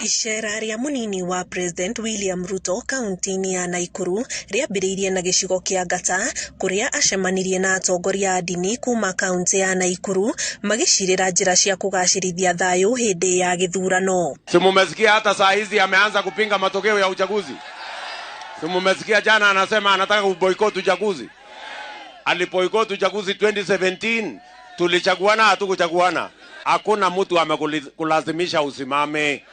Icera rĩa mũnini wa President William Ruto kaunti-inĩ ya Naikuru rĩambĩrĩirie na gĩcigo kĩa Ngata kũrĩa acemanirie na atongoria a ndini kuma kaunti ya Naikuru magĩcirĩra njĩra cia kũgacĩrithia thayũ hĩndĩ ya gĩthurano. Si mumesikia hata saa hizi ameanza kupinga matokeo ya uchaguzi? Si mumesikia jana anasema anataka kuboycott uchaguzi? Aliboycott uchaguzi 2017, tulichaguana hatukuchaguana? Hakuna mtu amekulazimisha usimame.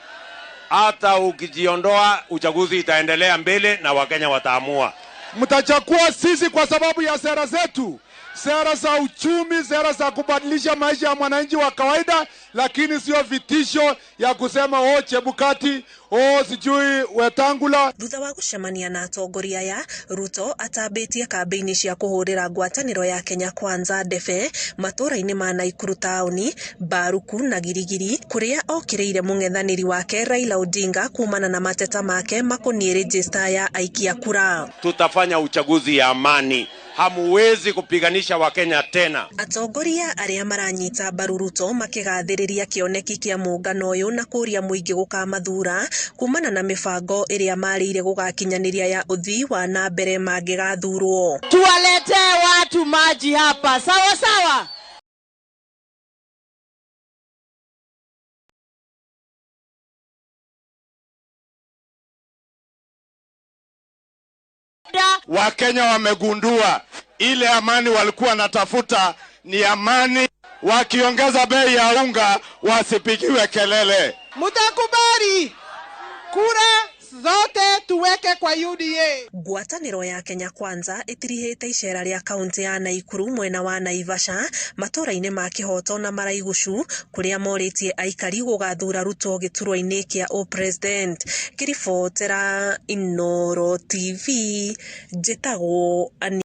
Hata ukijiondoa uchaguzi itaendelea mbele na Wakenya wataamua. Mtachagua sisi kwa sababu ya sera zetu, sera za uchumi, sera za kubadilisha maisha ya mwananchi wa kawaida, lakini sio vitisho ya kusema oh Chebukati, oh sijui Wetangula. Thutha wa gũcemania na atongoria aya, Ruto atambĩtie kambĩini cia kũhũrĩra ngwatanĩro ya Kenya Kwanza ndebe matũũra-inĩ ma Naikuru taũni, Mbaruku na Girigiri kũrĩa okĩrĩire mũng'ethanĩri wake Raila Odinga kumana na mateta make makoniĩ rejista ya aikia kura. Tutafanya uchaguzi ya amani, hamuwezi kupiganisha Wakenya tena. Atongoria arĩa maranyita mbaru Ruto makĩgathĩrĩria kĩoneki kĩa mũngano ũyũ na kũria mũingĩ gũkamathura kumana na mĩbango ĩrĩa marĩire gũgakinyanĩria ya ũthii wa na mbere mangĩgathurwo. Tuwaletee watu maji hapa, sawa sawa. Wakenya wamegundua ile amani walikuwa natafuta ni amani. Wakiongeza bei ya unga wasipigiwe kelele. Mutakubali kura zote tuweke kwa UDA. Ngwatanĩro ya Kenya Kwanza ĩtirihĩte icera rĩa kaunti ya Naikuru mwena wa Naivasha matũũra-inĩ ma Kĩhoto na Maraigucu kũrĩa morĩtie aikari gũgathura Ruto gĩturwa-inĩ kĩa ũpresident. Ngĩribotera Inooro TV njĩtagwo Ani.